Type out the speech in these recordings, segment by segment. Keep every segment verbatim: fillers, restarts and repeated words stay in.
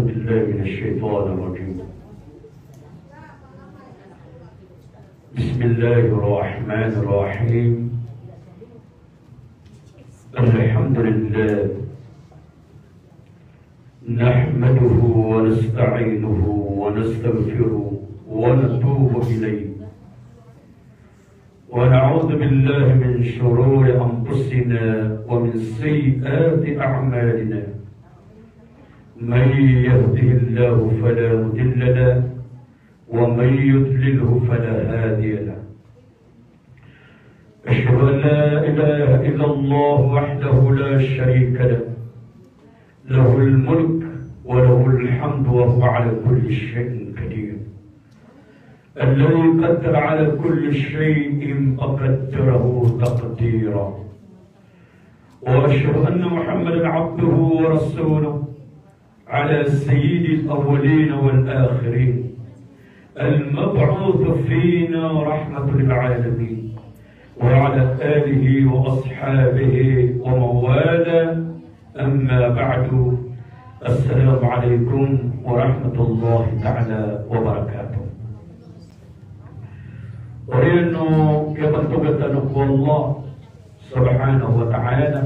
بالله من الشيطان الرجيم. بسم الله الرحمن الرحيم. الحمد لله. نحمده ونستعينه ونستغفره ونتوب إليه. ونعوذ بالله من شرور أنفسنا ومن سيئات أعمالنا. من يهده الله فلا مضل له ومن يضلله فلا هادي له. أشهد أن لا إله إلا الله وحده لا شريك له. له الملك وله الحمد وهو على كل شيء قدير. الذي قدر على كل شيء فقدره تقديرا. وأشهد أن محمدا عبده ورسوله على سيد الأولين والآخرين المبعوث فينا رحمة للعالمين وعلى آله وأصحابه ومن والاه. أما بعد. السلام عليكم ورحمة الله تعالى وبركاته. Oriyan o kiyabantogan tano ko Allah subhanahu wa ta'ala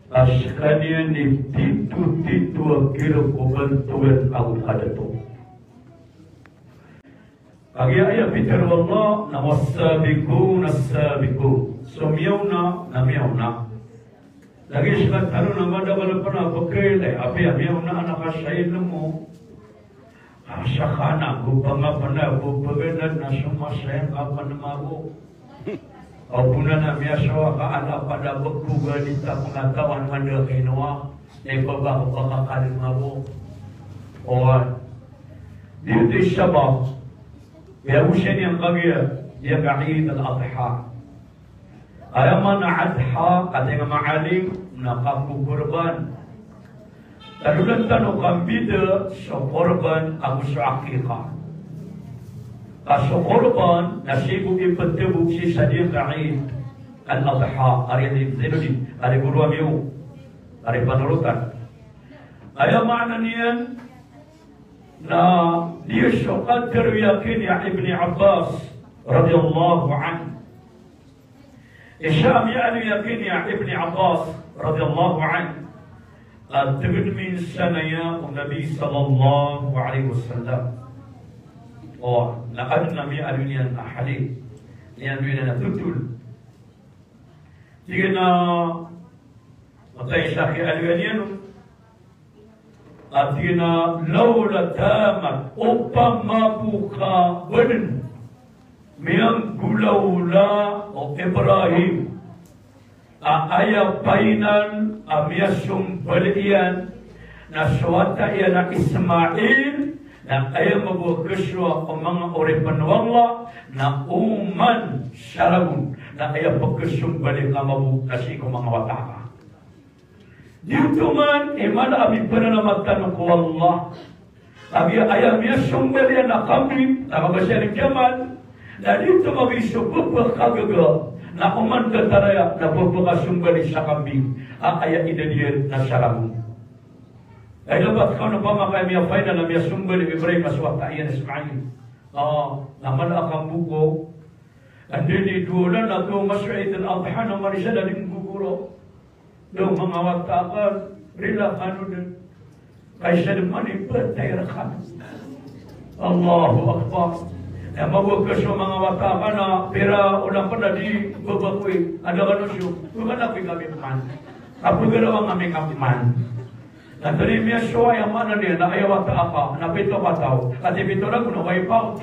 a skaniyan i titotito a giraw ko bantogan ago kadato. Kagiya aya pitharo o Allah na was-sabiquna as-sabiqun. So miyaona na miyaona. Lagid sa katano na madakl pn a pkhailay, apiya miyaona a nakasiyay lmo. Asakana ko pangapna ko pagana na somasayang ka pn mabo. Aw pn a miyasowa ka a na pada bkhoga di ta pngatawan man da kinowa. Na ipabako ka kalin mabo. Oway. Di oto i sabap. Aya osayan iyan kagiya, aya ka Eid al-Adha. Aya maana adha, katii nga maalim, na kakokorban. Tanodan tano kambida so korban ago so aqiqah. Ka so korban na sii ko iptbo sii sa diyangka Eid al-Adha, ari a di Zainudin, ari goro ami o, ari panorotan. Aya maana niyan na di so katharo iyan ki Ibn Abbas radiyallahu anhu. Isa a miyaaloy a ki Ibn Abbas radiyallahu anhu a tig iyan minsan aya o Nabi sallallahu alaihi wasallam. O, na adn a miyaaloy niyan a hadith. Miyaaloy niyan a thotol. Tig iyan a, wata isa a kiyaaloy niyan o A tig iyan a lawla tamat, opama bo ka badn miyanggolawla o Ibrahim a aya final a miyasombali iyan na so wata iyan a Ismail, na aya mambo a kasowa o manga oripn o Allah, na oman sa ragon, na aya pkhasombali ka mambo na sii ko manga wata ka. Di oto man i mala a mipanalamat tano ko Allah. Kagiya aya miyasombali iyan a kambing, na kabasa iyan i jamal, na di oto mambo i so pphakagaga, na oman ka taraya, na pphakasombali sa kambing a aya idad iyan na sa ragon. Ay dapat ka on opama ka aya miya-final a miyasombali o Ibrahim a so wata iyan a Ismail. A, na mala a kambo ko, anda i di dowa olan a kaoma so Eid al-Adha na marisa na di nggogoro. Daw manga wata akn, rila kano dn. Ka isa dn man i ptay rkano. Allahu Akbar. Aya mambo a kasowa o manga wata akn na pira olan pn a di babakoi. Anda kano so, pagana ko i kami pman. Kapagarawa ngami ka pman. Na tani miyasowa, aya maana niyan na aya wata aka na pito kataw, katii pito ragon na wai paot.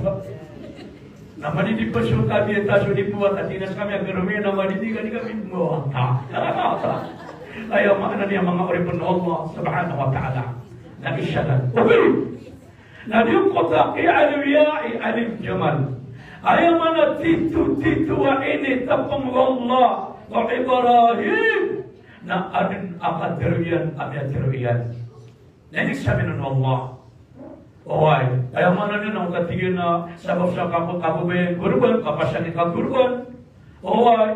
Na madidi pn so tabiya ta so di bo wata, tig iyan a skami a garo mi na madidi ka di kami bo wata. Aya maana niyan, manga oripn o Allah subhanahu wa ta'ala. Na isa dn. Okay. Na di ko ta kiyaaloya i alim jamal. Aya maana tito, tito a initapng o Allah ko Ibrahim. Na adn a katharo iyan a miyatharo iyan. Na inisaminan o Allah. Oway, aya maana niyan na o katii na sabap sa kapo-, kapobayan korban, kapasang i kakorban. Oway,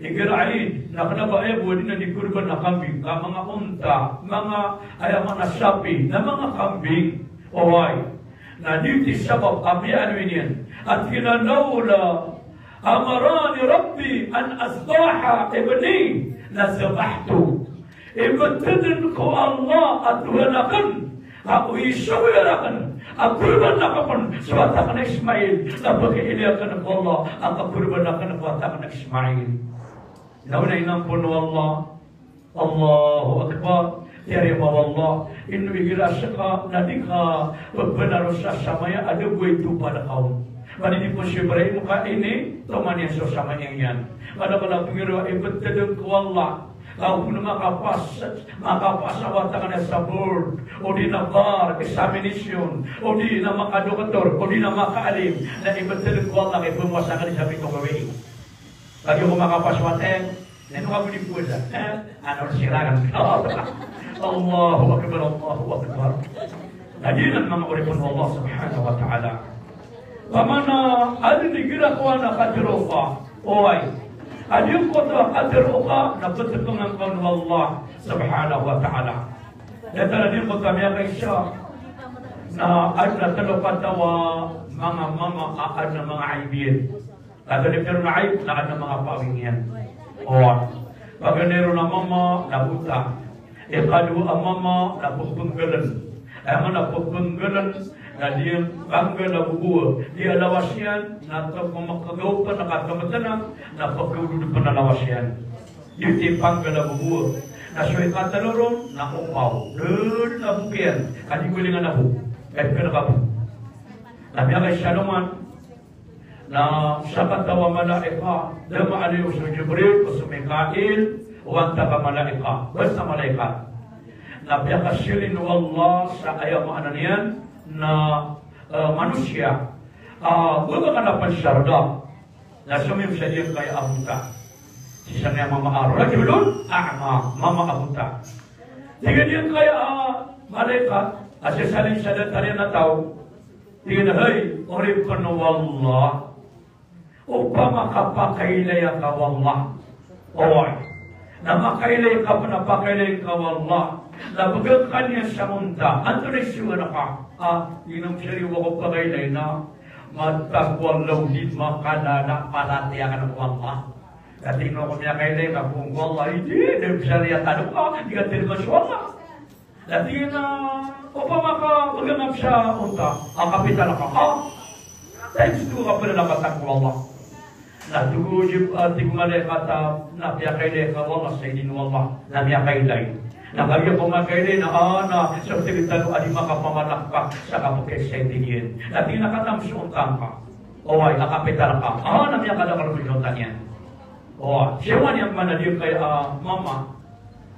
Igira Eid, na kna ba aya bo a dii na di korban a kambing, ka manga onta, manga aya maana sapi, na manga kambing. Oway. Na giyoto i sabap a miyaaloy niyan a tig iyan a, "Lawla amarani Rabbi an azbaha ibni lazabahtu." Ibtadn ko Allah a Tohan akn a o isogo iyan rakn a korban akn so wata akn a Ismail, na pakailay akn ko Allah a kakorban akn ko wata akn a Ismail. Na aya inampon o Allah. Allahu Akbar. Tiyarima o Allah. Ino igira ska na di ka pbanaro sa samaya a da bo i topad ka on. Ba di pn so Ibrahim ka initoman iyan so samaya iyan. Madakl a pngiraw a ibtadn ko Allah. Ka o pn makapas, makapas a wata akn a sabor, odi na bar examination, odi na makadoktor, odi na makaalim, na ibtadn ko Allah ka ipmowasa ka di sa pito gawii. Kagiya ko makapas wata iyan, na ino ka bo di powasa? Eh, ano, siragan. Allahu Akbar, Allahu Akbar. Na giyanan, manga oripn o Allah Subhanahu wa Ta'ala. Pamana, adn igira kowan a katharo ka, oway. Adn igira kowan a katharo ka, na ptpngan ka on o Allah Subhanahu wa Ta'ala. Datar a adn igira kowan a miyakaisa. Na adn a tlo kataw a manga mama a adn a manga aibiyan. Katharo iyan na aib, na adn a manga pawing iyan. Oway. Paganay ron a mama na bota. Ikadowa a mama na ppnggaln. Aya maana a ppnggaln na di panggal a bobowa. Di a lawas iyan na tmkagaw pn a katmtna, na pkhaodod pn a lawas iyan. Di panggal a bobowa. Na so ikatlo ron na opaw. Dn a bok iyan. Ka di bolingan a bok. Kay pkn ka bo. Na miyakaisa roman na sakataw a malaika, da maana iyo so Jibril, o so Mikail, o antaa ka malaika, basta malaika. Na piyakasilin o Allah sa aya maana niyan na, eh, manosiya. Ah, ba ka na pn sa rda. Na somiyong sa giyangkaya a bota. Sii sa niyan mama a rajulun a'ma, mama a bota. Tig iyan giyangkaya a malaika, a sisalin sa datar iyan a taw. Tig iyan a, hay, oripn o Allah. Opama ka pakailaya ka o Allah. Oway. Na makailay ka pn a pakailay ka o Allah. Na bgan ka niyan sa onta. Antonaa i siyowa ka? Ah, inom sariwa ko pakailay na matag o Allah di makalala paratiyaya ko Allah. Dati ino ko miyakailay ka ko Allah, di, di sariwa tano ka, di ka tiriman so Allah. Na tig iyan a, opama ka pagangap sa onta, a kapital ka, ah, times two ka pn a kapatang ko Allah. Na tig o Jib-, ah, tig o malaikat a, na piyakailay ka o Allah sa idin o Allah, na miyakailay. Na kagiya ko makailay na, ah, na, sa tig tano a di makapamalak ka sa kapakailay sa idin iyan. Na tig iyan a katam so onta ngka. Oway, a kapital ka. Ah, na miyakadakl ko so onta niyan. Oway, siyowa niyan man a giyangkaya a mama.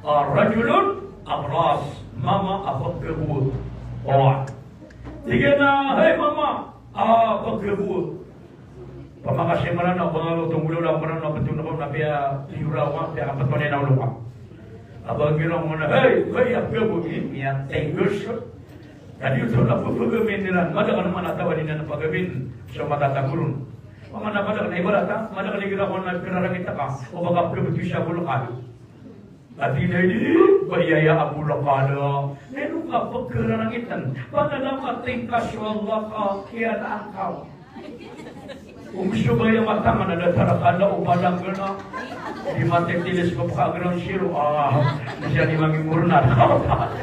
Ah, rajulun abras, mama a pkhabowa. Oway. Tig iyan a, hay mama a pkhabowa. Pamakasi Mranaw, bangalo, tonggolo, la Mranaw, btong ko na piya tiyora, wa, piya kaptone na olo ka. Abang giro mo na, hay, hay, a pkhabowa, i, iya, tenggus. Dadi oto na pphagamin iran, madakl man a taw a di nan pagamin so matatago ron. Pamana madakl na ibarat a, madakl igira ko na pkhararangit ka, o ba ka pkhabtwi sa bolkal. Ati na ini, ba aya a bolkal a, na ino ka pkhararangitan, panalamati ngka so Allah ka kiyalaan ka. Omi so ba aya matangan a datar a kala o palanggana. Di matitilis ko pka ground zero. Ah, di siya di mangimurna.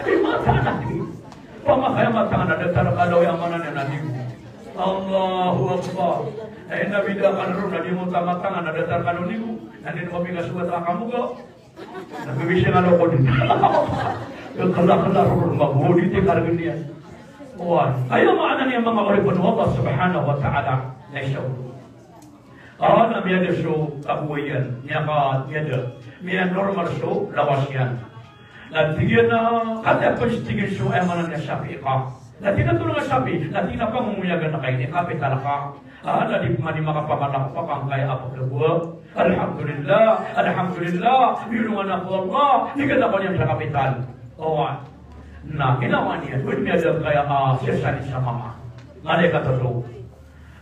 Di matangan. Pamakay a matangan a datar a kala o aya maana niyan na nigo. Allahu Akbar. Ay, na bida ka ron na di mo ta matangan a datar a kala o nigo. Na di mo bigas o ta kamuga. Na bibisi nga loko di. Kala-kala ron, mabodi ti kargn iyan. Oway. Aya maana niyan manga oripn o Allah Subhanahu wa Ta'ala. Na isa. Ah, na miyada so kabowa iyan. Miyaka, miyada. Miyanormal so lawas iyan. Na tig iyan a, katii pn tig iyan so aya maana niyan sapi ka. Na tig iyan a tolong a sapi. Na tig iyan a pangongoyagan ka ini, kapital ka. Ah, na di pman i makapamalak ka angkaya a pkhabowa. Alhamdulillah, alhamdulillah, biyolongan ako o Allah, di ka na ko niyan sa kapital. Oway. Na, ginawa niyan, odi miyada angkaya a siyasalin sa mama. Malaikat oto.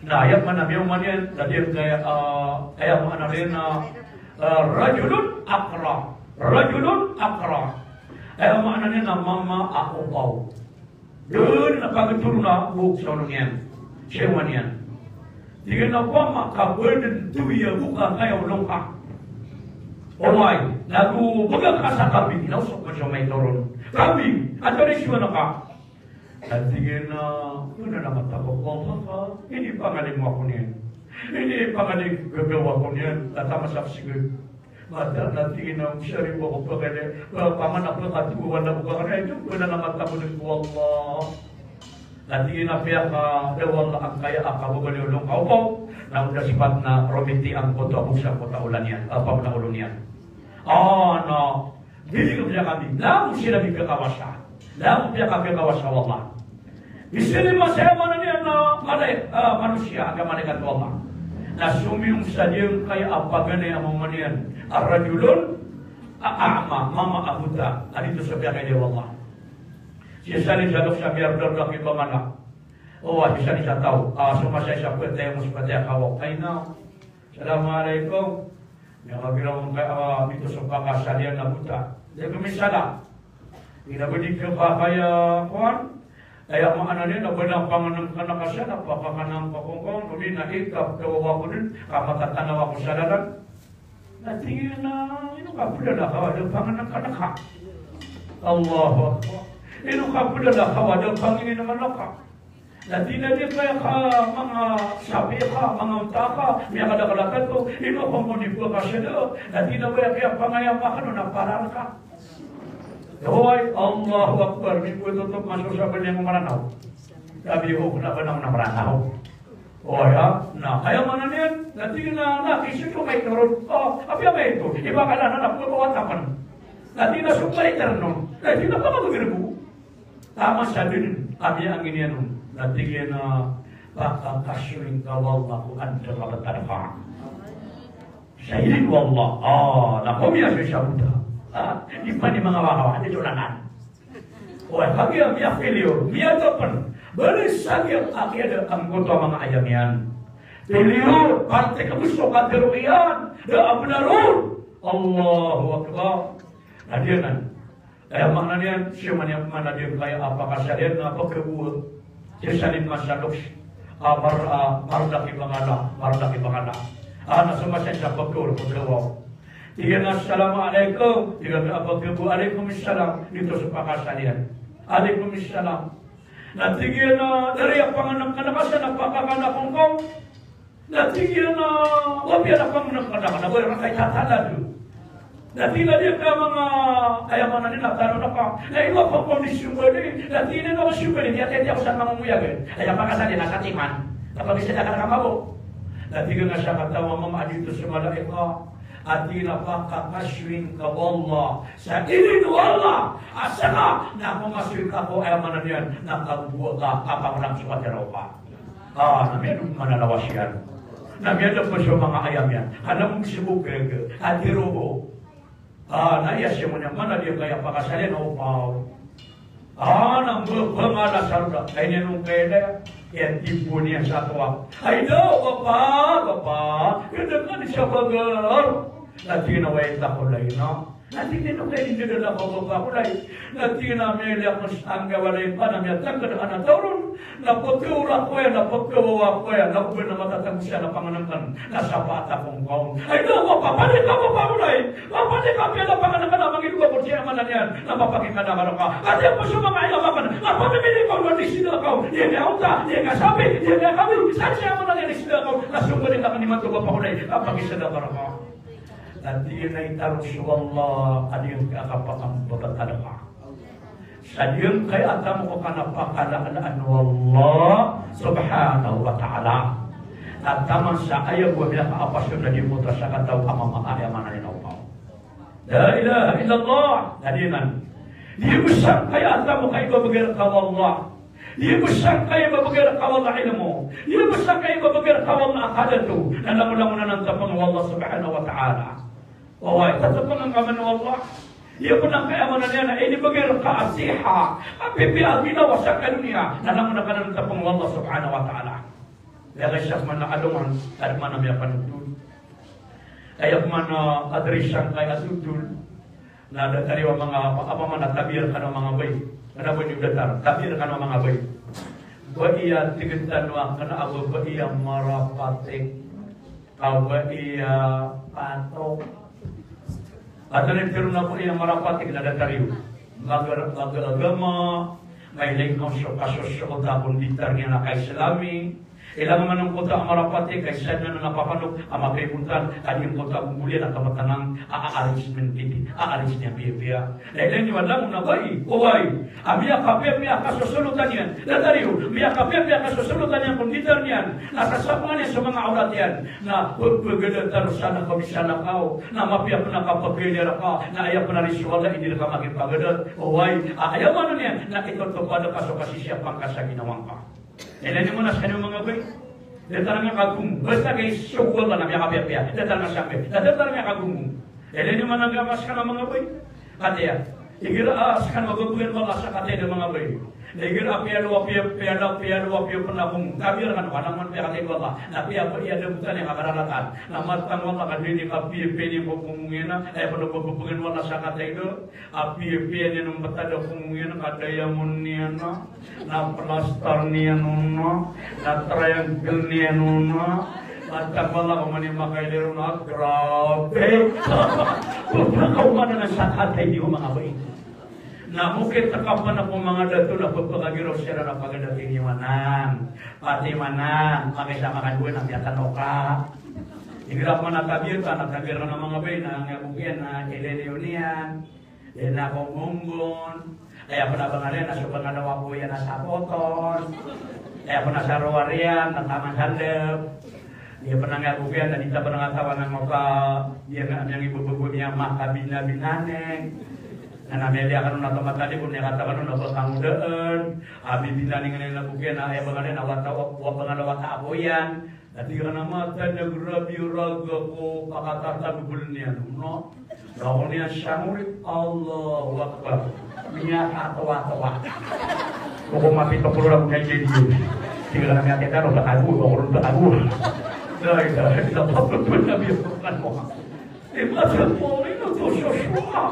Na aya maana niyan, na di kaya, ah, aya maana niyan na, ah, rajulun aqra. Rajulun aqra. Aya maana niyan na mama a opaw. Dn a pagtoro na bok sa olon iyan. Siyawa niyan. Tig iyan a opama ka bdn toya bok a kaya olon ka. Oway, nago bgan ka sa kambing, na osok ka so maito ron. Kambing, antonaa i siyowa ka? Na tig iyan a, ino na matago ko, inipangalimo ako niyan. Inipangalimo ako niyan, tatamasa ko sii. Mata na tig iyan a, siyari bo ko pagale, ba, paman ako katuwa na ko pagale, ino ba na matago ko Allah. Na tig iyan a piyakadawala angkaya a kababaloy o longkaw ko, na o da sipat na romiti angkoto a bok sangkoto a olan iyan, a, paman a olon iyan. Ah, na Di ko piyakami, langon sii na piyakawasa. Langon piyaka-, piyakawasa o Allah. Di sii masa aya maana niyan na malai-, ah, manosiya, a malaikat o Allah. Na somiyong sa giyangkaya a paganay a mama niyan. A rajulun, a, a'ma, mama a bota. A di oto so piyakaiday o Allah. Sii sa lin sa loks a miyardarda ki bangala. O, a sii sa lin sa taw. A, so masa isa pwede tayo mo sa pwede akaw. Ay na. Assalamu alaikum. Miyakabira ngka, ah, mito so pakasaliyan a bota. Di kami sala. Ina ba di ka pakaya kowan? Aya maana niyan na ba na pangnngkn ka na kasala, pakakanan ka kongkong, odi na ikap ka wawa ko dn, ka matatanaw ako sa lalan. Na tig iyan a, ino ka pd a lakaw a da pangnngkn ka. Allahu Akbar. Ino ka pd a lakaw a da pangnngkn ka. Na tig iyan a di kaya ka manga sapi ka, manga onta ka, miyakadakl a tato, ino ka mambo di bo kasada, na tig iyan a ba aya kiyapangayama ka on na parar ka. Oway, Allahu Akbar, di bo oto oto masosabal iyan ko Mranaw. Sabi ko, kna ba na Mranaw. Oway, ha? Na, aya maana niyan, na tig iyan a, na, kisito kay Torod. O, apiya kay ito, iba ka na, na, na, pagkawata pn. Na tig iyan a, so kay Torod, na tig iyan a, pagkawata pn. Taman sa dn a miyangni iyan on, na tig iyan a, pakakasoy ngka o Allah ko anda ka btad ka. Sa ilay o Allah, ah, na ko miyasoy sa bota. Ah, di pn di manga wakawa, di tolanan. Oway, kagiya miya-failure, miyada pn. Bali sa giyangkaya angkoto a manga ayam iyan. Failure, parte ka bo so katharo iyan, da a bnar on. Allahu Akbar. Na giyanan. Aya maana niyan, siyoman iyan maana niyan kaya a pakasaliyan na pagkabuwa. Sii sa lin masa loks. A, mar-, a, marda ki bangala, marda ki bangala. A, na so masa isa pagkabuwa, pagkabuwa. Tig iyan a, "Assalamu alaikum." Tig iyan a pagkabuwa, "Alaikum salam." Di oto so pakasaliyan. "Alaikum salam." Na tig iyan a, "Dari a pangnngkn ka na kasala, pakakanan ako ngka." Na tig iyan a, "Wa piya na pangnngkn ka na, na ba rakay tatalad." Na tig iyan a, "Di ka manga, aya maana niyan na tano na ka." Na ino ka kondisyon ba di? Na tig iyan a, "Ino ka kondisyon ba di? Di ati, ati ako sa manga moyag." Aya pakasaliyan na sa timan. Na pagkasaliyan ka na ka mabo. Na tig iyan a, "Sakataw a mama a di oto so malaikat." A tig iyan a, "Pakakasoy ngka o Allah. Sa ilay o Allah. A saka, na ko masoy ka ko, aya maana niyan, na kabuwa ka, kapamrang so katharo ka." Ah, na miyada pn a lawas iyan. Na miyada pn so manga ayam iyan. Kna mong sibok gaga. Ati robo. Ah, na iya siyoman iyan maana niyan kaya pakasaliyan a opaw. Ah, na mba-, bangala sa roda. Ay niyan on kaya da. Iya tibo niyan sa towa. Ay daw, bapa, bapa. Kna ka di sa bagar. Na tig iyan a, "Way, takolay na." Na tig iyan a, "Kay di dn ako mapapakay." Na tig iyan a, "Miyailay ako sa anggaw a lay ka na miyatangkd anan a taw ron. Na pkhaora ko aya, na pkhawawa ko aya, na o ba na matatago siya na pangnngkn, na sapaat ako ngka on." Ay daw, mapapakay ka, mapapakay. Mapapakay ka, piya na pangnngkn a mangido ako sii, aya maana niyan, na mapakikada ka rka. Katii ako so manga ayam akn, na pamimili ka on, na di sii da ka on. Di nga onta, di nga sapi, di nga kambing, sa sii, aya maana niyan, di sii da ka on. Na so ba di ka niyan imanto mapapakay, na pakisada ka rka. Na tig iyan a itarog so Allah a giyangkaya a kapakambabata ka. Sa giyangkaya a tamok a kapakalalaan o Allah subhanahu wa ta'ala. Na taman sa aya bo a miyakaapas on na di mo ta sakataw a mama a aya maana niyan a opaw. La ilaha illallah. Na giyanan. Di bo sangkaya a tamok a ibabagay rka o Allah. Di bo sangkaya a ibabagay rka o Allah a ilmo. Di bo sangkaya a ibabagay rka o Allah a kadato. Na langolangon anan tapang o Allah subhanahu wa ta'ala. Oway, tatapang angka man o Allah. Di bo sangkaya a maana niyan a inibagay rka a siha. Apipiya a ginawa sangkai doniya. Na langon angka anan tapang o Allah subhanahu wa ta'ala. Aya ka isa pman a alongan, aya pman a miyapanotol. Aya pman a adrisa ngka i atotol. Na datar iyo a manga, apa, apa man a tabiya rkano a manga bai. Kna ba niyo datar, tabiya rkano a manga bai. Bai a tig tano a kna a ba bai a marapatik. Ka bai a patok. Antonaa i pitharo on a bai a marapatik na datar iyo. Maga, maga agama, mailay ngka on so kasosold a konditar niyan a ka-Islami. Ilay ngka man angkoto a marapatik, ka isa niyan a papanok a mapiya i bontal, ka di angkoto a bomboliyan a kapatanang a, a arrangement titi, a arrange niyan piyapiya. Na ilay niyo a langon a bai, oway. A miyakapiyapiya a kasosolotan iyan. Datar iyo, miyakapiyapiya a kasosolotan iyan, konditar niyan. Na sasapangan iyan so manga awrat iyan. Na pphagada tano sa na kawisalakaw. Na mapiya pn a kapagkilala ka. Na aya pn a riso a di rka makipagada. Oway, a, aya maana niyan. Na itotopad ka so kasisiyapa ngka sa ginawa ngka. Ilay niyo man a skaniyo manga bai. Datar ngka kagomo. Basta kagiya so Allah na miyakapiyapiya. Datar ngka sangkaya. Datar ngka kagomo. Ilay niyo man a ngka a skaniyo manga bai. Kataya. Igira a skano a babgan o Allah sa kataya a manga bai. Igira a piyalowa, piya, piyalowa, piyalowa, piya pn a komo. Kabiya rkano, ka langon piyakataya o Allah. Na piya, piya da botan iyan ka kararatan. Na matag o Allah ka dn i kapiyapiya niyan ko komo iyan a. Aya pn o babgan o Allah sa kataya. A piyapiya niyan on btad a komo iyan ka diamond niyan a, na plastar niyan on a, na triangle niyan on a, na tangwala ko mani makailay ron a, grabe. Pphakaoma na sa kataya o manga bai. Na mokit ka pn ko manga dato na pphakagiraw siran a pagadating iyan anan. Pati manan, pakaisa makadowa na miyatanoka. Igira pman a tabiya ta, na tabiya rkano a manga bai, na ngaya bo kiyan, na ilay niyo niyan. Di na ko monggon. Aya pn a bangal iyan na so bangal a wapo iyan na sapoton. Aya pn a sarowar iyan na taman sa lb. Aya pn a ngaya bo kiyan na di ta pn a katawan angkoto a, aya na miyangibababo niyan makabinabinaning. Na na miyaliya kano na tomatalib o miyakataw kano na ba kangodaan. A bibinaning iyan na bo kiyan na aya bangal iyan na wata, wa, bangal a wata apo iyan. Na tig iran a mata niyan, grabe o raga ko pakatatagobol niyan, no? Na ron iyan sangori, Allahu Akbar. Miyakatowatowa. Ko mapito polo ragon iyan dn. Tig iran a miyakita ron, batago, bako ron batago. La ilaha illallah, Nabi Muhammad. Imagine mo, ino to, Joshua.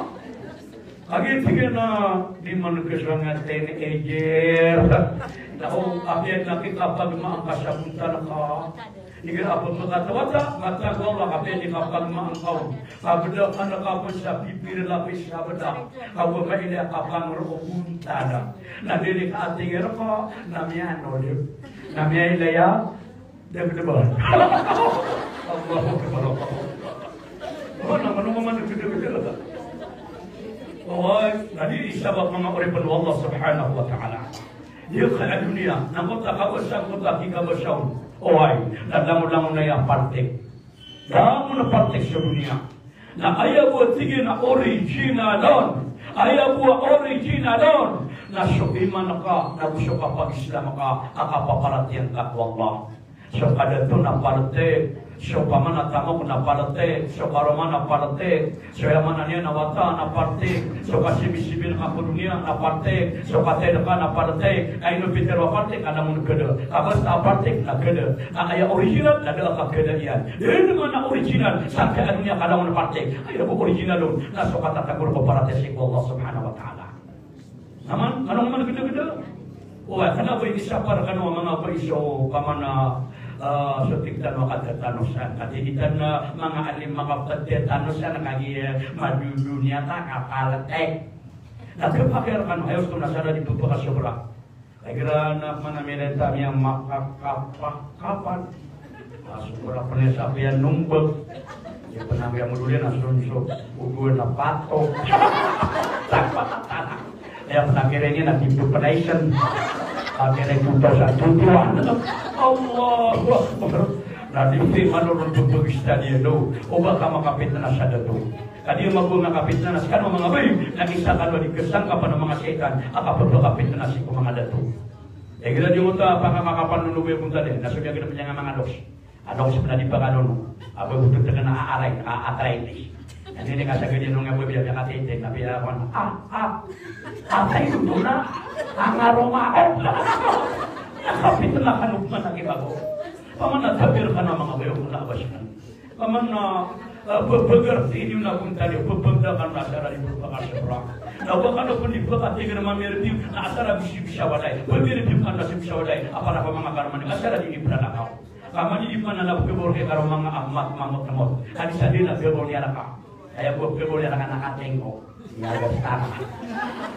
Kagiya tig iyan a di man ka so manga teenager. Na o, apiya na kikapagmaan ka sa bontal ka. Igira a pphakatawata, matag o Allah, apiya di kapagmaan ka on. Kabda ka na kapn sa pipir lapis sa bda. Ka ba mailay a kapangroo o bontal. Na di ri ka atingir ka, na miyanolib. Na miyailay a Dagdagan. Allahu Akbar, Allahu Akbar. Mana, mana, mana, dagdagan. Oway, na di isa ba manga oripn o Allah Subhanahu wa Ta'ala. Di ka a doniya, na angkoto a kabasa, angkoto a kikabasa on. Oway, na langon-langon aya partik. Langon a partik sa doniya. Na aya bo a tig iyan a original on. Aya bo a original on. Na so iman ka, na go so kapag-Islam ka, a kapaparatiyaya ngka ko Allah. So kadato na partik, so kamana tamok na partik, so karoma na partik, so aya maana niyan na wata na partik, so kasibisibi ngka ko doniya na partik, so katay ka na partik, na ino pitharo a partik, ka langon kada. Ka basta a partik na kada. Na aya original na da a kakada iyan. Di man a original, sangkai a doniya ka langon a partik. Aya bo original on, na so katatago ko paratiyaya sii ko Allah Subhanahu wa Ta'ala. Naman, kano man gdagda. O, kna ba inisapar kano a manga bai so kamana, ah, so tig tano a katatanosan. Katii tano a manga alim, manga pd tanosan, kagiya madodoniya ta ka partik. Na kapakay rkano, aya osto na sa da di pphakasobra. Igira na pman a miyailay ta miyamakakapakapan. Na so kora pn sa piya nombak. Aya pn a miyamodolan na so, so odoan na pato. Aya pn a kiring iyan na fifty-five thousand. Kiring two thousand twenty-one. Allahu Akbar. Na di pman ron pphagista niyan, no. O ba ka makapitna sa dato. Ka di mambo makapitna na skano a manga bai, na isa kano a di kasangkapan o manga shaytan a kapphakapitna sii ko manga dato. Igira di oto a pakakakapan o lobay a bontal iyan, na so miyaganap iyan a manga dos. A dos pn a di pakanono. A ba oto tgn a aray, a arthritis. Na di kasagad iyan o nga bai a miyakatitid, na piyakon, ah, ah. Atay ko na. Angaroma ako. Na kapitna kano pman a kibago. Paman na tabi rkano a manga bayo ko na ba siran. Paman na, eh, pphgarti niyo na kon tano, pphagda kano na asar a di pphakasobra. Na ba kano pn di pkatigar mamirbiyo na asar a di bisa walay. Pmirbiyo kano na bisa walay. A para ko manga karoma niyo, asar a di plalakaw. Paman di man na pkhabor ki karoma nga a mat mamot-mamot. Ka di sa di na pkhabor niyan rka. Aya bo pkhabor niyan rka na katingko. Iya, basta.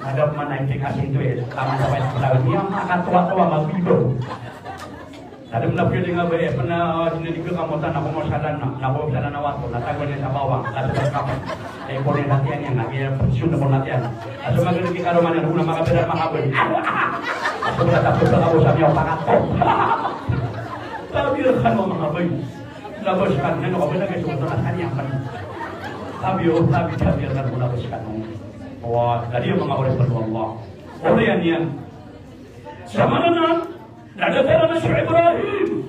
Madap man na inti kasi ito eh. Tama sa pwede pala. Iya, makatowa-towa, mabibo. Tadi mo na pwede nga ba eh, pna, ah, di na di ka kamotan, ako mo salan na, ako salan na wato, na tago niya sa bawang, kasi sa kapag. Ay, po rin natin yan, lagi yan, sino po natin yan. At sa mga ganun, karoma niyan, una, makapira, makabay. At sa mga tapos, sa kapos, sabi niya, pangatlo. Sabi niya, ano, mga bay? Labas ka niyan, o ba na kayo sa kanya pa rin? Sabi, o, sabi, sabi, ang nagmulabas ka nung. Wa, dadi a manga oripn o Allah. Oriyan iyan. Sa maana nan, na datar anan so Ibrahim.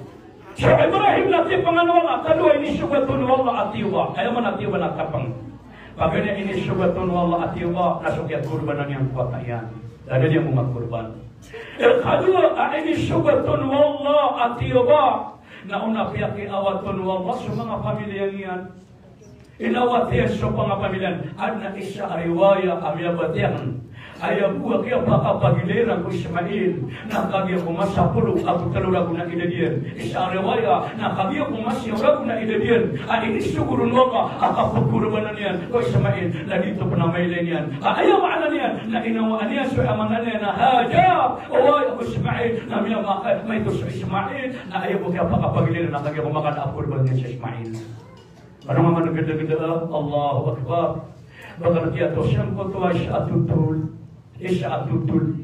So Ibrahim na tiyapangan o Allah, kado a inisogat on o Allah a tiyoba. Aya maana a tiyoba na tapang. Paganay a inisogat on o Allah a tiyoba, na so kiyakorbanan iyan ko wata iyan. Dadi a manga korban. Ikadowa a inisogat on o Allah a tiyoba, na ona piyakiawat on o Allah so manga pamilya niyan. Inawat iyan so manga pamilya niyan. Adn a isa a riwaya a miyabatiya akn. Aya bo a kiyapakapagilay iran ko Ismail, na kagiya ko masa polo ago tlo ragon a idad iyan. Isa a riwaya, na kagiya ko masa siyaw ragon a idad iyan. A inisogat on o Allah a kapkorbanan iyan ko Ismail, na di oto pn a mailay niyan. A aya maana niyan, na inawaan iyan so aya maana niyan na Hajar, oway, ago Ismail, na miyamaka, maito so Ismail, na aya bo a kiyapakapagilay iran na kagiya ko masa a korban iyan so Ismail. Ano nga man gdagda, Allahu Akbar. Bakn tiyato siyangkoto a isa a totol, isa a totol.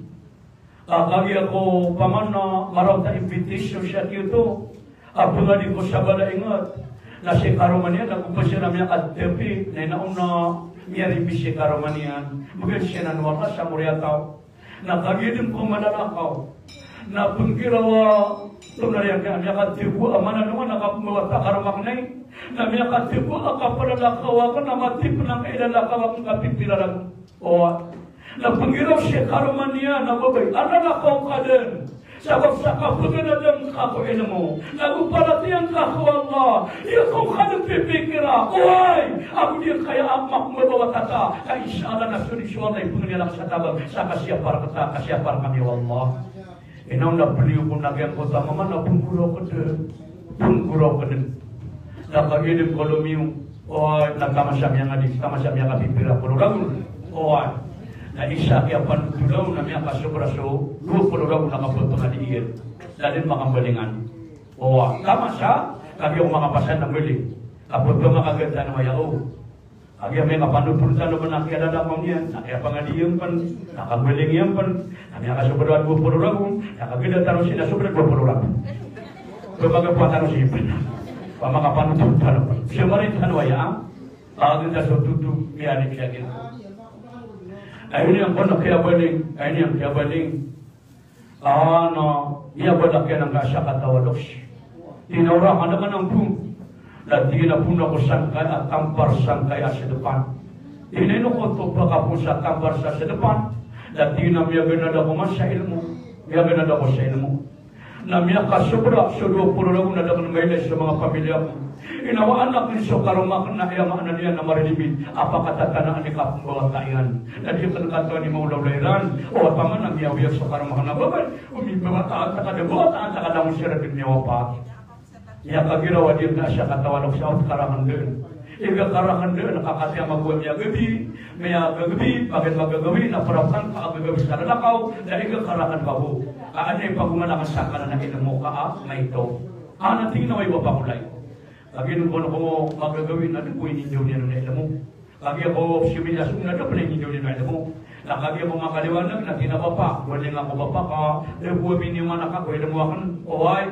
A kagiya ko paman na marawat a invitation sa tiyoto. A pangadi ko sa balaingat. Na si karoma niyan, na ko pzira miyakadpi, na ina on na miyarimbis si karoma niyan. Bgan siya na nuwaka sa moriyataw. Na kagiya dn ko malalakaw. Na pnggiraw a tonaa iyan ka miyakatgo a mana nonga na kapmbawata a karoma akn ai. Na miyakatgo a kapalalakaw akn na matipn angkai a lalakaw akn ka pipira ragon. Oway. Na pnggiraw si karoma niyan a babay a lalakaw ka dn. Sabap sa kapaganadan ka ko ilmo. Nago paratiyaya ka ko Allah. Aya ko kadn pipikira. Oway. Ago di kaya a makmbawata ka. Ka insha Allah na so di so Allah i pngni anak sa tabang. Sa kasiya para kata, kasiya para kami o Allah. Ina on na peliyo ko na giyangkoto a mama na pngguraw ka dn. Pngguraw ka dn. Na kagiya dn ko lomiyo. Oway, na kamasa miyangadi, kamasa miyakapipira polo ragon. Oway. Na isa a kiyapanotola on na miyakasobra so dowa polo ragon a kapphangadi iyan. Na dn makambalingan. Oway. Kamasa, kagiya ko makapasad na mbaling. Kapphangadi tano aya o. Kagiya miyakapanotol tano pn a kiyalalakaw niyan, na kiyapangadi iyan pn, na kambaling iyan pn, na miyakasobra dowa polo ragon, na kagiya tano sii na sobra dowa polo ragon. Pamakapanotol tano pn. Pamakapanotol tano pn. Sii marin tano aya, a? Paganda so toto, miyari siya gina. Ay, ini ang kono kiyabaling, ay, ini ang kiyabaling. A, na, iya ba da kiyan angka sakatawa loks. Tig iyan a ora ka da ka nangko. Na tig iyan a phoon ako sangkaya tampar sangkaya sa depan. Tig iyan a ino ko oto pakapoon sa tampar sa, sa depan. Na tig iyan a miyaganad ako man sa ilmo. Miyaganad ako sa ilmo. Na miyakasobra so dowa polo ragon na da akn mailay so manga pamilya ko. Inawaan akn so karoma akn na aya maana niyan na maririmbit a pakatatanaan i kapmbawata iyan. Na di akn katawan i maolaola iran. O, taman a miyawiyaw so karoma akn a babay. O, mimbawata, antaa ka da bawata, antaa ka da ngosir a di miyawapa. Miyakagiraw a di akn a sakatawa loks a ot karakn dn. Iga karakn dn a kakati a mago a miyagabi, miyagagabi, pagari magagawi, na paraptan ka a gagawi sa lalakaw, na iga karakn ka bo. A, anda i pagoman akn sangkanan a ilmo ka a maito. A, na tig iyan a oway, ba pakolay. Kagiya dn ko na ko magagawii na da bo inindaw niyan a ilmo. Kagiya ko similyas on na da pn inindaw niyan a ilmo. Na kagiya ko makaliwanag na tig iyan a bapa, bali nga ko bapa ka, da bo a miniyoman ako ko ilmo akn, oway.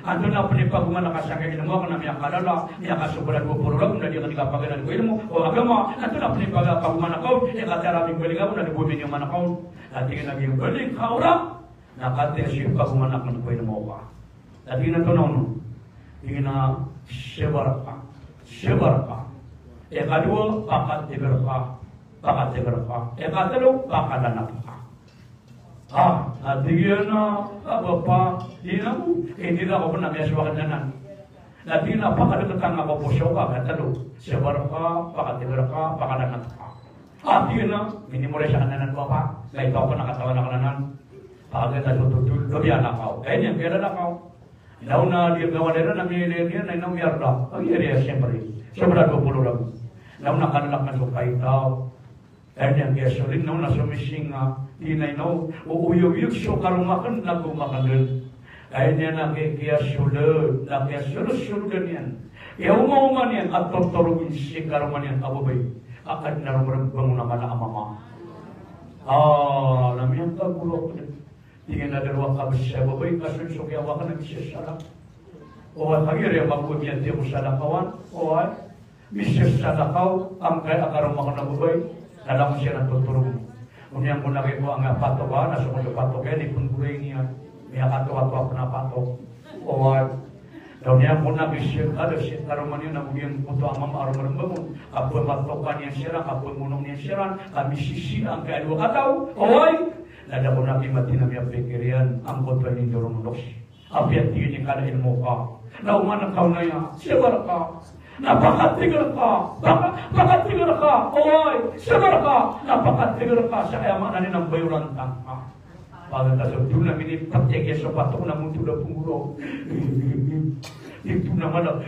Antonaa pn i pagoman ka sangkai a ilmo akn na miyakalala, miyakasobra dowa polo ragon na di akn di kapaganad ko ilmo o agama, antonaa pn i pagoman ka on, i katharo a mimbaling ako na da bo a miniyoman ako. Na tig iyan a mimbaling ka ora, na katharo a so ipagoman akn ko ilmo ka. Na tig iyan a antonaa on? Tig iyan a sabar ka. Sabar ka. Ikadowa, pakategar ka. Pakategar ka. Ikatlo, pakalanap ka. Ah, na tig iyan a, ah, bapa, di na ko, eh, di na ko pn a miyasowa akn anan. Na tig iyan a, pakadkt angka ko poso ka, katlo. Sabar ka, pakatigr ka, pakalanat ka. Ah, tig iyan a, minimorize akn anan, bapa. Kaito akn a katawan akn anan. Pakadkt a so totol, lobi anan kaw. Kaya niyan, kaya anan kaw. Na o na di gawan iran na miyailay niyan, na ino miyarda. Agi ari a siyempre. Sobra dowa polo ragon. Na o na kanlak na so kaitaw. Aya niyan kiyasolin na o na somisinga, di na ino, o oyoyog so karoma akn na goma akn dn. Aya niyan na ki-, kiyasolod, na kiyasolod-solodan iyan. Kiyaomaoma niyan a totorogn si karoma niyan a babay. A Adn a rmrmbang on a mala a mama. Ah, na miyakagorok dn. Tig iyan a da roo a kabs a babay, ka so, so kiyawa akn a misasalakaw. Oway, kagiya riya mambo a miyantiya ko salakawan. Oway, misasalakaw angkaya a karoma akn a babay. Na langon siran a totorogn. Oniyan ko na kiko angkaya patok a, na so ko so patok iyan, ipnggoray niyan. Miyakatoatoa pn a patok. Oway. Na oniyan ko na kiko si, kada si karoma niyan na oniyan ko to a mama a rmrmbang on. Kapoon matokan iyan siran, kapoon monong iyan siran, ka misisi angkaya dowa kataw. Oway. Na da ko na kimati na miyapikir iyan angkoto a inindorong o loks. Apiya tig iyan i kala ilmo ka. Na oman ka onaya, sabar ka. Na pakatigr ka. Paka-, pakatigr ka. Oway, sabar ka. Na pakatigr ka. Sa kaya maana niyan na mbayoran tano. Pagkatapos na minipateg iyan so patok na montod a pnggorok. Ito na mala.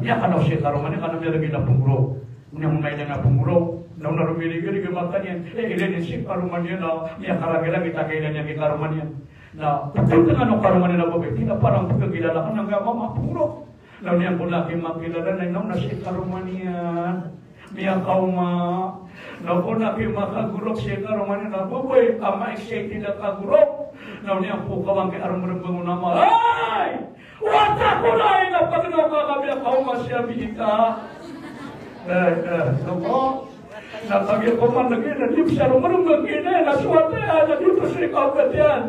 Miyakanaw si karoma niyan ka na miyalagid a pnggorok. Oniyan ko na ilay niyan a pnggorok. Na o na romirigirig i mata niyan. Eh, ilay niyan si karoma niyan na miyakaragiragit a kailay niyan ki karoma niyan. Na ptngtngan o karoma niyan a babay, di na parang pkagilala ka na nga mama a pnggorok. Na oniyan ko na kimakilala na ino na si karoma niyan. Miyakaoma. Na o ko na kimakagorok si karoma niyan a babay, a ma-excited a kagorok. Na oniyan ko kawan ki a rmrmbang on a mama. Ay! Wata ko na ina pagnaw ka ka miyakaoma si Amerika. La ilaha illallah. Na kagiya koman lagi na di bisa rmrmbang ki na, na so wata iyan na di oto so ikaogat iyan.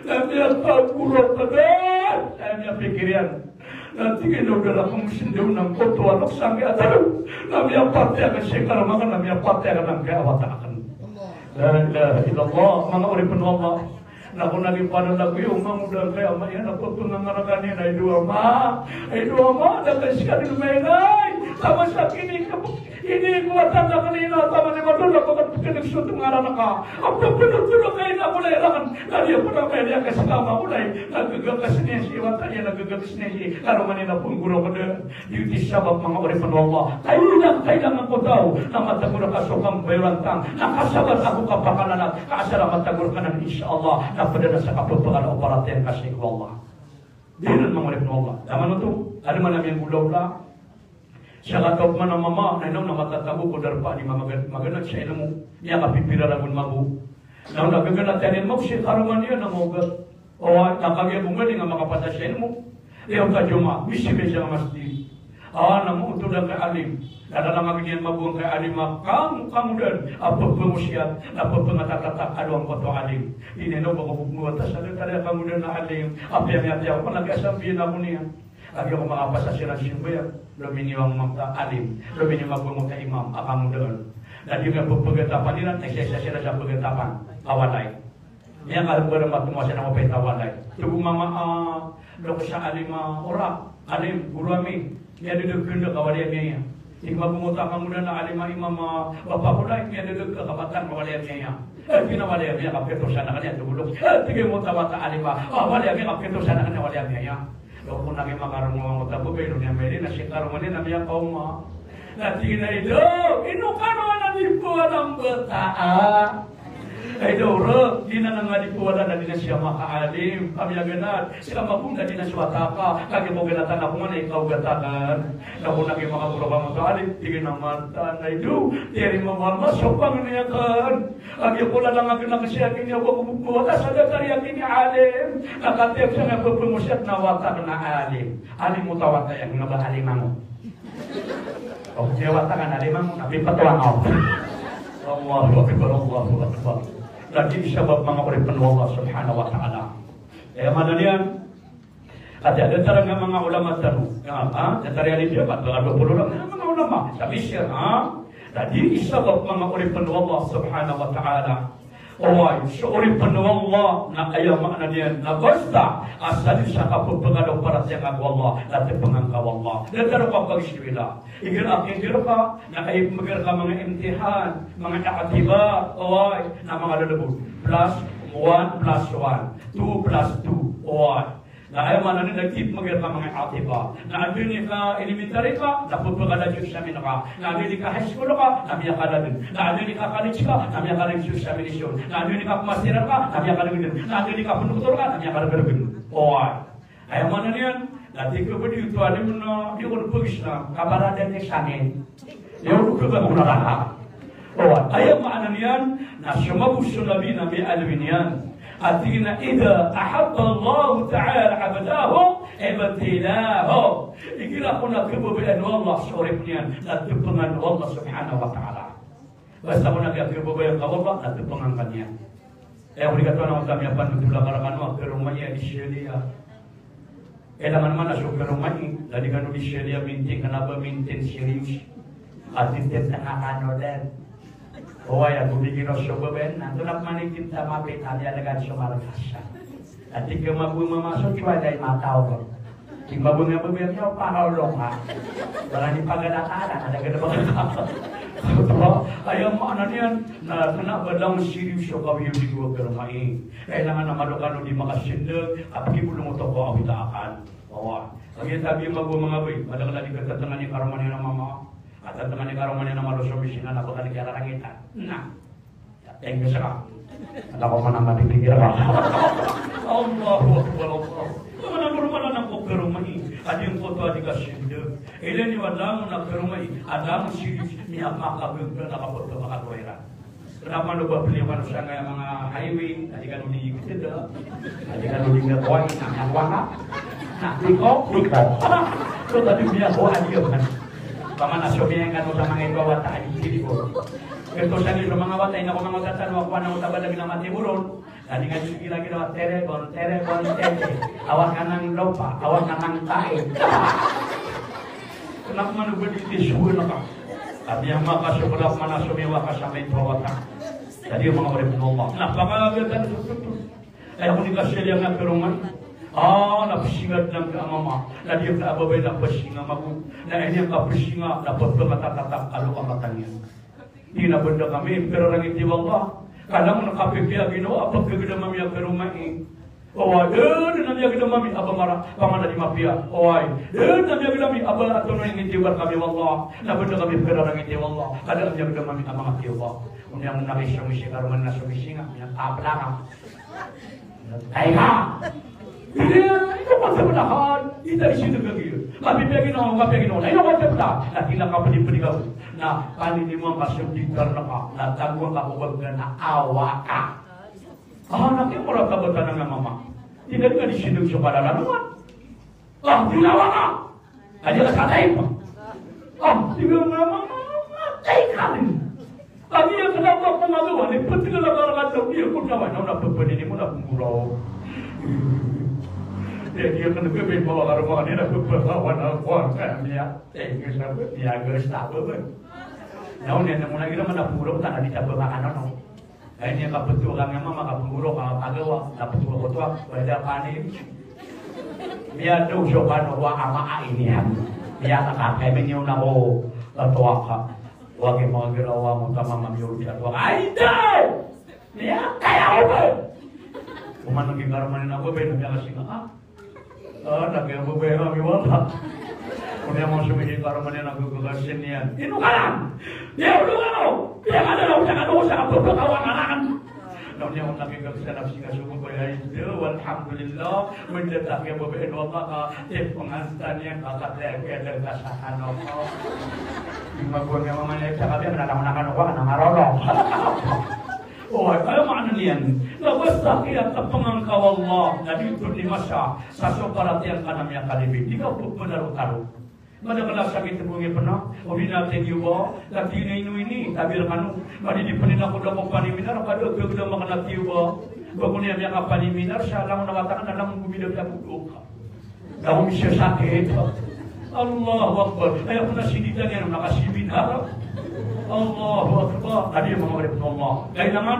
Na miyakagorok ka dn. Na miyapikir iyan. Na tig iyan a da rakn msndao na angkoto a loks angkaya tano. Na miyapatay akn si karoma akn, na miyapatay akn angkaya wata akn. La ilaha illallah. Manga oripn o Allah. Na ko na di pn lagid o mangoda angkaya ama iyan a pphangangarakan iyan a, "Ay dowa ama, ay dowa ama, da ka skaniyan mailay. Taman sa kini ka, ini ko wata akn ina, taman i madon a pkhan'g so ngaran ka. Apiya pnotol ka ina ko lay rakn, na di ako na mailay ka skama ko lay." Na gagakas niyan si wata iyan, na gagakas niyan si karoma niyan a pnggorok dn. Giyoto i sabap, manga oripn o Allah, kailangan, kailangan ko taw na matagor ka so kambayoran tano, na kasabar ago kapakalalat, ka asar a matagor ka nan, insha Allah, na pd anan sa kapphangala o paratiyaya ka sii ko Allah. Giyanan, manga oripn o Allah. Taman oto, adn man a miyanggolawla. Sakataw pman a mama, na ino na matatago ko darpa a di mamaganad, maganad sa ilmo. Miyakapipira ragon mambo. Na o na gaganatan iyan mambo si karoma niyan a maogat. O, na kagiya bo ngaling a makapasad sa ilmo. Liyawaw ka Jumaah, misibay sa masjid. A, na montod angkaya alim. Na lalangagn iyan mambo angkaya alim a kangokangodan a pphangosiyat, na pphangatatatag a dowa angkoto a alim. Di niyan o ba ko bo wata sa datar a kangodan a alim. Apiya miyatiya ko pn a kasambiyan ako niyan. Kagiya ko makapasad siran simbayang, lominiyo mambo angkoto a alim, lominiyo mambo angkoto a imam a kangodaan. Na di niyan pphagatapan iran, na isa-isa siran sa pagatapan a walay. Miyakahmbar a matomo a siran a mapait a walay. Togo mama a, loks a alim a orak, alim, goro ami, miyadadagkn ka walay a miyaya. Tig mambo angkoto a kangodaan a alim a imam a bapa ko lay, miyadadagkn ka batan ka walay a miyaya. Eh, di na walay a miyaya, kapitosan akn iyan, togo loks. Eh, tig iyan angkoto a wata a alim a, ah, walay a miyaya, kapitosan akn iyan, walay a miyaya. Aya kon a kimakaroma angkoto a babay, ino niyan mailay na si karoma niyan na miyakaoma. Na tig iyan a, "Ido, ino kano a di pawala mbata a?" Ay, Ido, ro, di na nangadi pawala na di na siya makaalim. Kami a ganad, sila mabunda di na siya wata ka. Kagiya ko ganatan ako man, ikaw gatakan. Na kon a kimakaroma angkoto a alim, tig iyan a, "Mata na, Ido, tiyarima mo a masopang niyan kan." Kagiya ko lalangagn akn sii a kiniyawa ko bo ko wata sa datar a kinialim. Na katii ako sangkaya pphangosiyat na wata akn a alim. Alim o ta wata iyan, na ba alim ako. O, kiyawata akn a alim ako, na pipatowa ako. Allahu Akbar, Allahu Akbar. Na giyoto i sabap, manga oripn o Allah Subhanahu wa Ta'ala. Aya maana niyan, Ati a datar angkaya manga ulama tano. Ya, ha? Datar iyan i diya, ba, ba, dowa polo ragon. Manga ulama. Sabi siya, ha? Dadi i sabap, manga oripn o Allah Subhanahu wa Ta'ala. Oway, so oripn o Allah, na aya maana niyan na basta a sadn sa kapphagala o paratiyaya ngka ko Allah, na tpngan ka o Allah. Da tano kapagsiwila. Igira a kigira ka, na aya pmbgan rka manga imtihan, manga i'tibar, oway, na manga lolobod. Plus one plus one, two plus two, oway. Na aya maana niyan na aya pmbgan rka manga i'tibar. Na anda i ka elementary ka, na pphagala so samin ka. Na anda i ka high school ka, na miyakala dn. Na anda i ka college ka, na miyakala so samin iyan. Na anda i ka pmaster ka, na miyakala dn. Na anda i ka pndoktor ka, na miyakala dn. Oway. Aya maana niyan, na tig o ba di oto alim na di ko pagis na, kabara dn i samin. Aya maana niyan, na so mabos o Nabi na miyaaloy niyan. A tig iyan a, "Idha ahabba Allahu ta'ala abdahu ibtalahu." Igira kon a khababayaan o Allah so oripn iyan, na tpngan o Allah subhanahu wa ta'ala. Basta kon a khababayaan ka o Allah, na tpngan ka niyan. Aya ko di katoon a miyapanothol akn rkano a karoma i a di siyaliya. Kailangan man a so karoma i, na di kano di siyaliya mintin, kna ba mintin serious. A di titanga kano dn. Oway, a gomigino so babay, na antonaa pman i di tama pita di alagan so markasa. A di kamago mamaso, cuwa da i mataw. Di mabngabngay a pakaolong ka. Barani pagadakala, na da gada ba. Aya maana niyan, na kna ba langon serious so kawiyodig o karoma i. Kailangan a malo kano di makasindg, a pkibolong oto ko awida akn. Oway. Kagiya tabi mago manga babay, madakl a di katatngan i karoma niyan a mama. A tatngan i karoma niyan a mama, so misinga na ba kn kiyararangitan. Na. Thank you, sir. Anda ko man a mapipikir ka. Allahu Akbar, Allah. Mana normal anan ko karoma i. A di ngkoto a di kasindg. Ilay niyo a langon a karoma i. A langon si, miyamakagbgn a kapagpamakagoyra. Kna ba pli kano sangkaya manga highway, a di kano di kda. A di kano di kda, oway, na miyawanga. Na, di ko, di ko. So, tadi miyakowa a di ko. Pamana so miyangkano sa manga ibawa ta a di ko. Kto sa di so manga wata, ina ko manga wata tano, ako anan ko tabalag na mati boron. Tadi nga di gira-gira, tere bon, tere bon, tere. Awa ka nang lopa, awa ka nang tae. Kna ba di tisbo na ka. Abi ang makasobrang mana sumiwa ka sa may pawata. Tadi manga oripn o Allah. Na, pakaagatan so doktor. Aya ko di kasaliyan a karoma i. Ah, na psinga dn angka a mama. Na di ka a babay na psinga mago. Na ini angka psinga, na pphagatatatap a loka mata niyan. Di na banda kami, pirarangiti o Allah. Ka langon a kapipiya ginawa, a pagkagdam ami a karoma i. Oway, da dn a miyagdam ami a ba mara, pamana di mapiya. Oway, da dn a miyagdam ami a ba antonaa i initibar kami o Allah. Na banda kami pirarangiti o Allah. Ka da a miyagdam ami a manga tiyoba. Oniya on na kisomisi karoma na somisinga, miyapaplaka. Ay ka! Ino ka sablahan, ita di sindg a giya. Kapipiya ginawa, kapipiya ginawa. Ino ka sablahan, na di na kapdipdi ka. Na, panini mo ka sindg karna ka, na tago ka ko baga na awa ka. Ah, na kiya mura tabatan a mama. Di na di ka di sindg so kalalanuan. Ah, ginawa ka! Adi ka sa taim. Ah, tig a mama, matay ka rin. Adi ka, kna ba ko magawa ni, pati ka lagaragad daw, di ko nawa, na, na, pagpanini mo na, pumuraw. Di, di ka nagkabay, bawa ka rumakan, di na, pagpagawa na, kuwan ka, niya. Eh, gusto ko, niya, gusto ko, ba? Na, niya, na, muna, gina, mana, pumuraw, tana, di, taba, maka, no, no. Ay niyan kapto ka nga mama, kapngoro ka, pagawa, kapto ka oto a, wala pa ni. Miyadosok kano ko ama a iniyan. Miyakakakay, miniyon ako, oto a ka. Wagi mga ginawa mo, tama nga miyoro siya, oto a ka. Ay, daw! Miyakaya ko ba? Kumanong kikaroman na ko, ba, miyakasinga, ah? Ah, na kiyababaya kami wata. Oniya man so mini karoma niyan a gagasin iyan. Ino ka lan? Di ako lungano. Di ako lungano. Di ako lungano. Di ako lungano. Na oniya on na kiyagagisan a psinga so babaya iyan. Alhamdulillah. Manda ta kiyababaya o Allah ka. Di panganta niyan ka kataya kiyadagdasan ako. Di mabuwang iya mama niyan. Saka di ako na langon a kano ka na marolong. O, aya maana niyan na basta kiyatapngan ka o Allah, na di oto di masa, sa so paratiyaya ngka na miyakalibid, di ka pphanarotarot. Madakl a sakit bo ngipn a, o di na tiyoba, na tig iyan a ino ini, tabi rkano, madidi pn iyan ako da ko paniminar, ka da gagdam akn a tiyoba, ba ko niyan miyakapaniminar, sa langon a wata akn na langon ko bida ka. Na misasakit. Allahu Akbar. Aya ko na sinditan iyan, makasiminar. Allahu Akbar. Adi manga oripn o Allah. Kailangan,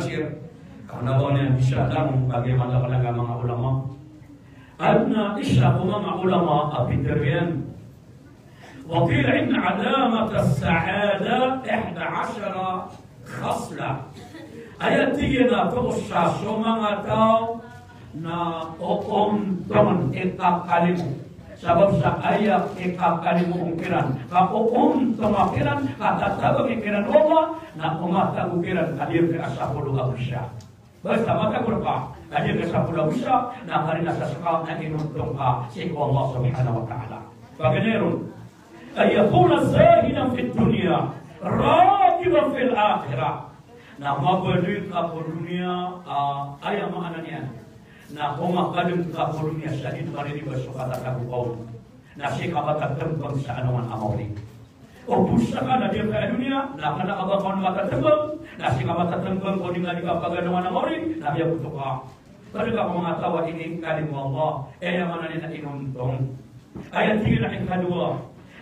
Nasir. Kna ba niyan isa tano, bagi mata pala ka manga ulama. Adn a isa ko manga ulama a pitharo iyan. Wa qila inna alamat as-sa'ada ihda ashara khaslah. Aya tig iyan a toos sa so manga taw na oontongan i kakalimo. Sabap sa aya i kakalimo on kiran, ka oontonga kiran, ka tatabang i kiran o Allah, na omatago kiran a di ka sapolo ago isa. Basta matago rka a di ka sapolo ago isa, na kagiya sa ska na inontong ka sii ko Allah subhanahu wa ta'ala. Paganay ron, an yakuna zahidan fid dunya, raghiban fil akhirah. Na mabaloy ka ko doniya, ah, aya maana niyan na omakadng ka ko doniya sa di maririba so katatago ka on. Na sii ka matatmbang sa alongan a maori. O bo ska na di ka doniya, na kna ka ba ka on matatmbang, na sii ka matatmbang ko di nga di ka pagalongan a maori, na miyagoto ka. Pd ka ko manga taw a inikalimo o Allah, aya maana niyan na inontong. Aya tig iyan a ikadowa,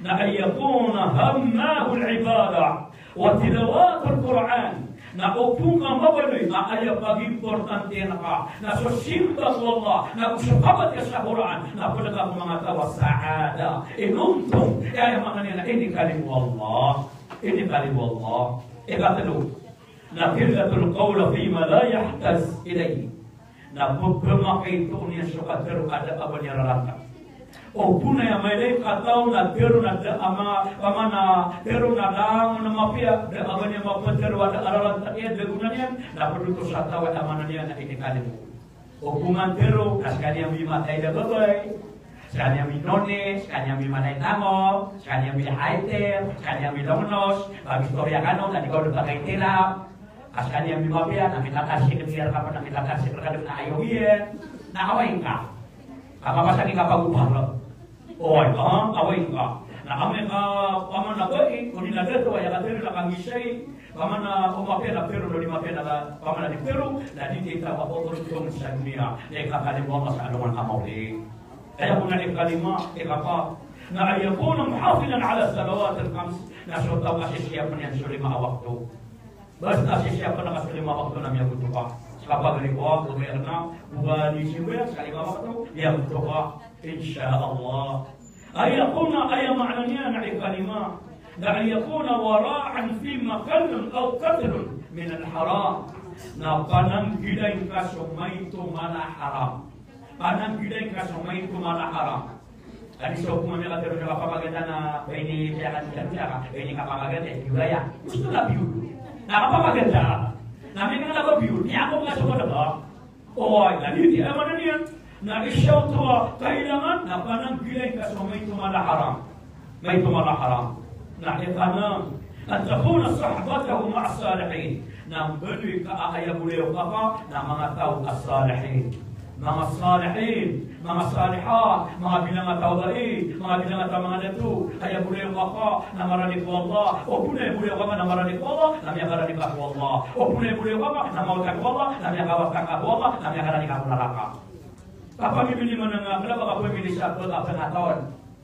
na an yakuna hammahu al-ibadah wa tilawatul Qur'an. Na o bo ka mabaloy a aya pagimportantiyan ka na so simba ko Allah, na go so kabatiya sa Qur'an, na pd ka ko manga taw a sa'ada, inontong. Aya maana niyan na inikalimo o Allah. Inikalimo o Allah. Ikatlo, na qillatul qawli fima la yahtaju ilayh. Na pphamakinto niyan so katharo a da a ba niyan rarata. O bo na aya mailay ka taw na tharo na da a ma-, pamana tharo na langon a mapiya, da a ba niyan maptharo a da a rarata iyan, da gona niyan, na pd oto sa taw a aya maana niyan na inikalimo. O bo man tharo, na skaniyan mimatay da babay, skaniyan minone, skaniyan mimatay tango, skaniyan mihaiter, skaniyan milongnos, pag-istorya kano, na di ka on da pakaitira. Skaniyan mimapiya, na mitatasik, miyar ka pn, na mitatasik rka dn na ayo iyan. Na away ngka. Kapapasang i kapagopar. Oway, ah, away ngka. Na amay ka, pamana bai, o di na dato, aya katharo na kangisay. Pamana o mapiya na tharo, o di mapiya na, pamana di tharo, na di titawag o ontong sa doniya. Na ikakalimo o Allah sa alongan a maori. Aya bo na ikalima, ikapat. Na an yakuna muhafizan ala salawatil khams. Na so taw a sisiyapn iyan so lima a wakto. Basta sisiyapn ka so lima wakto na miyagoto ka. Sa kapagari ko, o kaya na, buwan i siwaya, sa lima wakto, miyagoto ka. Insha Allah. Aya kon a, aya maana niyan na ikalima. Na an yakuna wara'an fima qalla aw kathura minal haram. Na pananggilai ngka so maito mala a haram. Pananggilai ngka so maito mala a haram. Adi so hukum a miyakatero sa kapamaganda na ba ini piyakan, piyakan, ba ini kapamaganda, eh, piyoraya. Gusto na piyor. Na kapamaganda. Na miyakatero ba piyor. Miyakatero ba piyor. Oway, na di, di, aya maana niyan. Na isa oto a kailangan na pananggilai ngka so maito mala a haram. Maito mala a haram. Na ikanem, an takuna sahbatahu ma'as salihin. Na mbaloy ka a aya bolayoka ka na manga taw a salihin. Manga salihin, manga saliha, manga bilang a taw a bai, manga bilang a taw a manga dato. Aya bolayoka ka na marani ko Allah. O bo na aya bolayoka ka na marani ko Allah, na miyakarani ka ko Allah. O bo na aya bolayoka ka na maota ko Allah, na miyakaota ka ko Allah, na miyakarani ka ko naraka. Kapamimili man a, kena ba kapamimili sa pekapekataon.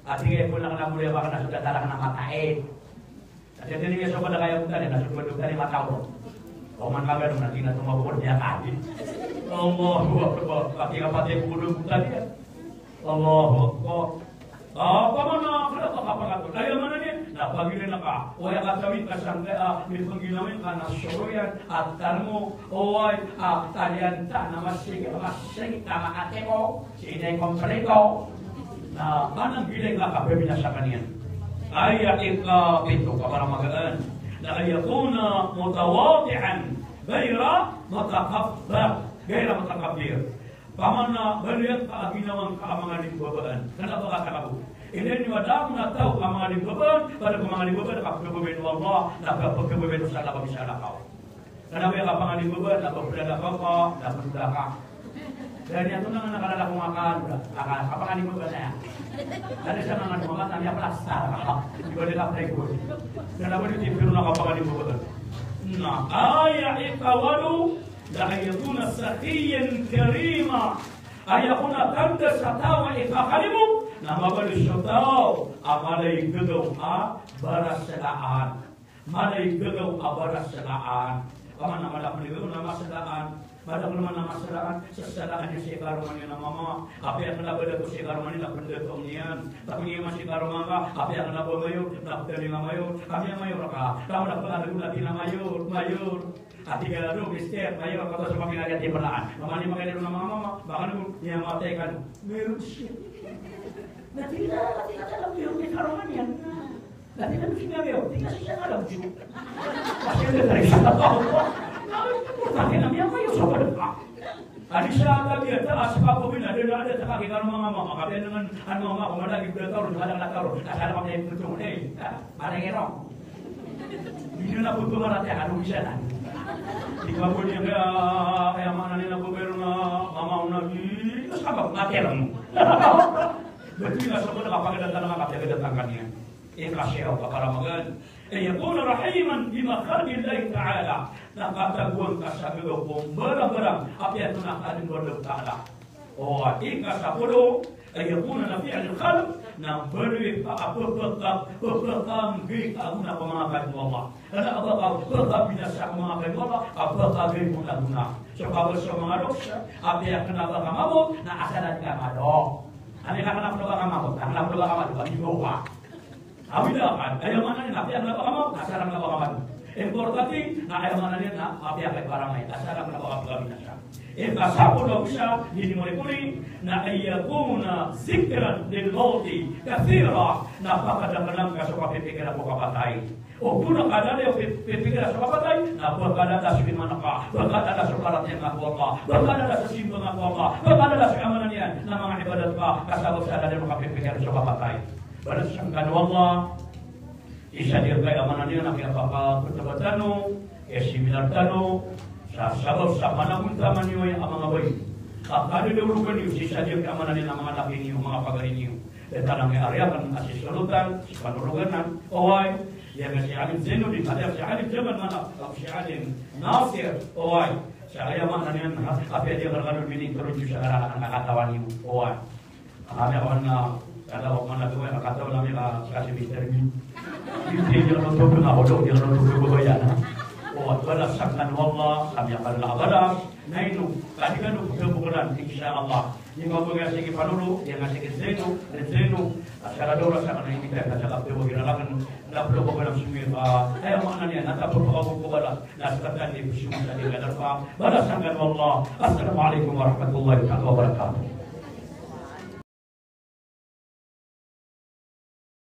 Ati kaya ko na kena bolayoka ka na so datar a kena mataid. Ati, ati niyan so kada kaya botad iyan, na so botad iyan mataw. O man ka ba na tina toma bokod niyan kadi. Allahu Akbar. Pati ka pati ko botad iyan. Allahu Akbar. Apa maana kena ba kapakatod? Aya maana niyan, na pagilay na ka. O aya katawi ka sangkaya, ah, mipanggilawin ka na soroyan, atar mo, oway, ah, talian ta, na masigi, masigi, tama ate ko. Sii na i kompleto. Na pananggilai ngka a kabinasa ka niyan. Aya ikapito, kapamagana. Na an yakuna mutawadi'an, ghaira mutakabbir. Ghaira mutakabbir. Pamana baloy ka a ginawa ngka a manga limbabaan. Kena ba katakabbur. Ilay niyo a da a manga taw a manga limbabaan, baloy ko manga limbabaan, kapagababaan o Allah, na kapagababaan o salakaw, salakaw. Kena ba aya kapangalimbabaan, na ba pelaga ka, na ba pelaga ka. Dari ato na nga nakalala ko nga ka, na ka, kapangalimbabaad aya. Dari sa nga nga dumagat, na miyaplastar ka. Di ba di ka plywood? Kena ba di timpiro na kapangalimbabaad? Na aya ikawalo, na an yakuna sakhiyan karima. Aya kon a tanda sa taw a ikakalimo, na mabaloy so taw a mala i gagaw a barasalaan. Mala i gagaw a barasalaan. Pamana mala ko gagaw na masalaan. Mala ko man a masalaan, sasalaan iyan si karoma niyan a mama. Apiya kena ba dato si karoma niyan na pendatoon iyan. Tapi niyan man si karoma ngka, apiya kena ba mayor, na pendatoon iyan a mayor. Kami a mayor ka. Kami a mayor, mayor. Ati ka ro, mister, mayor, kata sa makinaya ti pelaan. Mama ni makinaya na mama, mama, baka niyan matay ka. Meron siya. Na tila, tila, tila, tila, tila, tila, tila, Dati na misigaw iyo, di ka sisiyang alam iyo. Kasi na tayo sa tao. Bakit na miyaw kayo sa balita? Adi sa tabi at taas, kapag na, di na, di na, takaki ka ng mga mama, kapag na, ano, mga, kung wala, di na, taro, wala, wala, taro. Kasama kami yung tutong, eh, ah, parang ino. Hindi na po tumarate, ano, isa na. Di ba po niya kaya, kaya mga nila po, pero na, mama, una, di, sabag, materang. Berarti na sa mga kapagdatan, mga kapagdatan kaniya. Ikasiyaw ka para magaan. An yakuna rahiman bi makhluqillahi ta'ala. Na katagoan ka sa gagaw ko mbarangbarang a piyatoon a kaadn o Allahu Ta'ala. O, ikasapolo, an yakuna nafi'an lil khalq, na mbaloy ka a pepeka-, pepekagay ka a gona ko manga kaadn o Allah. Kena a ba ka pekabinasa ko manga kaadn o Allah, a pekagay ko manga gona. So, kabasa o manga loks, apiya kena a ba ka mamot, na asal a di ka malo. Anda kena a ba ka mamot, kena a ba ka malo, ba di ba ka. Awid akan, aya maana niyan na apiya kena a ba ka mamot, asal a kena a ba ka malo. Importante na aya maana niyan na apiya ka i paramay, asal a kena a ba ka pekabinasa. Ikasapolo ago isa, di ni mori-mori, na an yakuna zikran lil mawti kathira, na pakadaklan ka so kapipikira ko kapatay. O bo na kadakl iyo pi-, pipikira so kapatay, na ba kadakl so iman ka, ba kadakl so paratiyaya ka ko Allah, ba kadakl so simba ka ko Allah, ba kadakl so aya maana niyan na manga ibadat ka, ka sabap sa kadakl iyo kapipikira so kapatay. Balasan kano o Allah, isa di rka aya maana niyan na kiyapakakhutbah tano, kiyaseminar tano, sa sabap sa panagontaman iyo aya a manga bae. Ka kadadaologan iyo sii sa di rka aya maana niyan na manga laki niyo, manga pagari niyo. Aya tano a ari aken a si Solotan, si Panologanan, oway, aya si Alim Zainuddin, aya si Alim Jamal Manaf, ago si Alim Nasir, oway. Sa aya maana niyan, ha, apiya di aken rkano minintroduce sa katawan iyo, oway. Kami awan na, kada ko man na duwa, katawan ami ka, ka si Mister Bean. Hindi, di aken oto na, oto, di aken oto na, ha? Oway, balasan kano o Allah, kami akan na balas. Na ino, ka di kano pkhabokalan, insha Allah. Niyo ba nga sii ki Panolo, iyan nga sii ki Zeno, Zeno, a sarado ra sa kna imbita ka sa kaptawag iran rakn, na plo ba kna sumir, a, aya maana niyan, na tapos pkhabokabokala, na skatan di psumir sa di ka darpa, balasan kano o Allah. Assalamu alaikum warahmatullahi taala wabarakatuh.